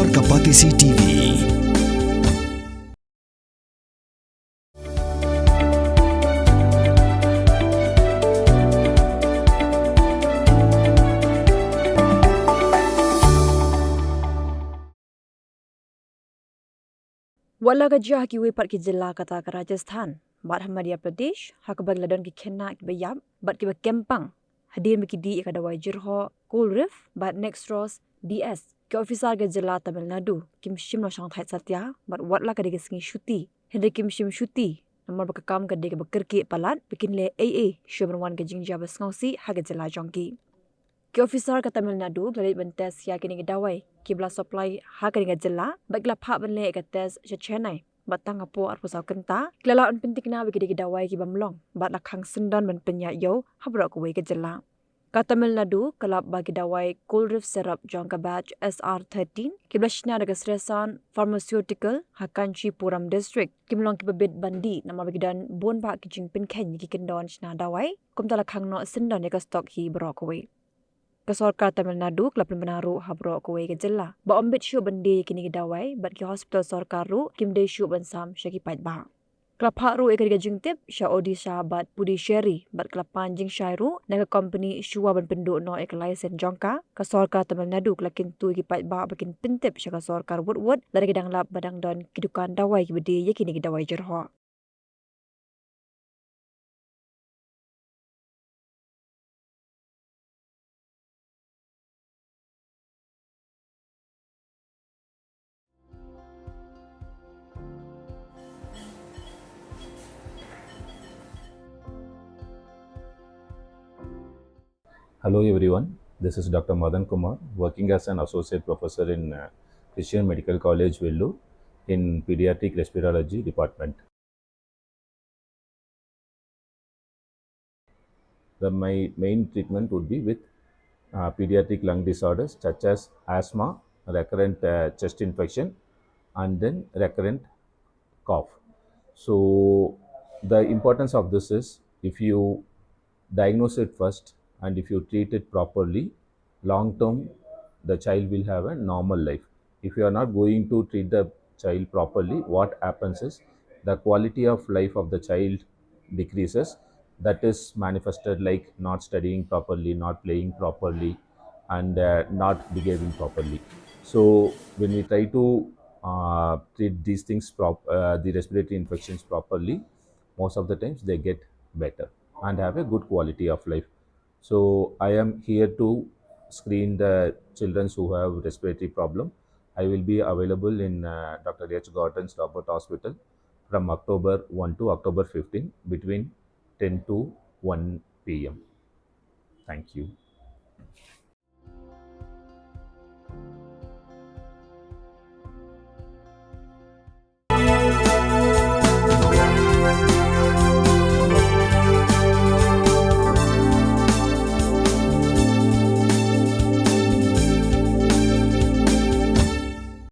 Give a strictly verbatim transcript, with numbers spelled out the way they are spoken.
Ka Batesi T V. Wat la ka jia ha kiwei pat ki jylla kata ka Rajasthan bad ha Madhya Pradesh, ha kaba la don ki khynnah kiba ïap bad kiba kempang hadien ba ki dih ïa ka dawai jyrhoh Cholriv bad Nextros D S, ki officer ka jylla Tamil Nadu kim shym la shongthait satia bad wat la ka dei ka sngi shuti, hynrei kim shym shuti namar ba ka kam ka dei kaba kyrkieh palat ba kin leh ei ei shuwa ban wan ka jingjia ba sngewsih ha ka jylla jong ki. Ki officer ka Tamil Nadu ki la leit ban test ïa kine ki dawai kiba la supply ha kane ka jylla bad ki la phah ban leh ïa ka test sha Chennai bad tang hapoh arphew saw kynta ki la lah ban pynthikna ba ki dei ki dawai ki bym long bad la khang syndon ban pynïaid ïew ha baroh kawei ka jylla. Ka Tamil Nadu ka la ap ba ki dawai Cholriv syrup jong ka batch S R thirteen kiba la shna da ka Sresan Pharmaceutical ha Kanchipuram District kim long kiba bit ban dih namar ba ki don bun bah ki jingpynkheiñ ïa ki kyndon shna dawai, kumta la khang noh syndon ïa ka stock hi baroh kawei. Ka sorkar Tamil Nadu ka la pynbna ruh ha baroh kawei ka jylla ba ym bit shuh ban die ïa kine ki dawai bad ki hospital sorkar ruh kim dei shuh ban sam sha ki paidbah. Ka la phah ruh ïa kane ka jingtip sha Odisha bad Puducherry bad ka la pan jingshai ruh na ka company shuwa ban pynduh noh ïa ka license jong ka. Ka sorkar Tamil Nadu ka la kyntu ïa ki paidbah ba kin pyntip sha ka sorkar wut wut lada ki dang lap ba dang don ki dukan dawai kiba die ïa kine ki dawai jyrhoh. Hello everyone, this is Doctor Madan Kumar, working as an associate professor in uh, Christian Medical College, Vellore, in pediatric respirology department. The, my main treatment would be with uh, pediatric lung disorders such as asthma, recurrent uh, chest infection, and then recurrent cough. So the importance of this is, if you diagnose it first and if you treat it properly, long term the child will have a normal life. If you are not going to treat the child properly, what happens is the quality of life of the child decreases. That is manifested like not studying properly, not playing properly, and uh, not behaving properly. So when we try to uh, treat these things, prop- uh, the respiratory infections properly, most of the times they get better and have a good quality of life. So I am here to screen the children who have respiratory problem. I will be available in uh, Doctor H Gordon's Robert Hospital from October one to October fifteen between ten to one p m. Thank you.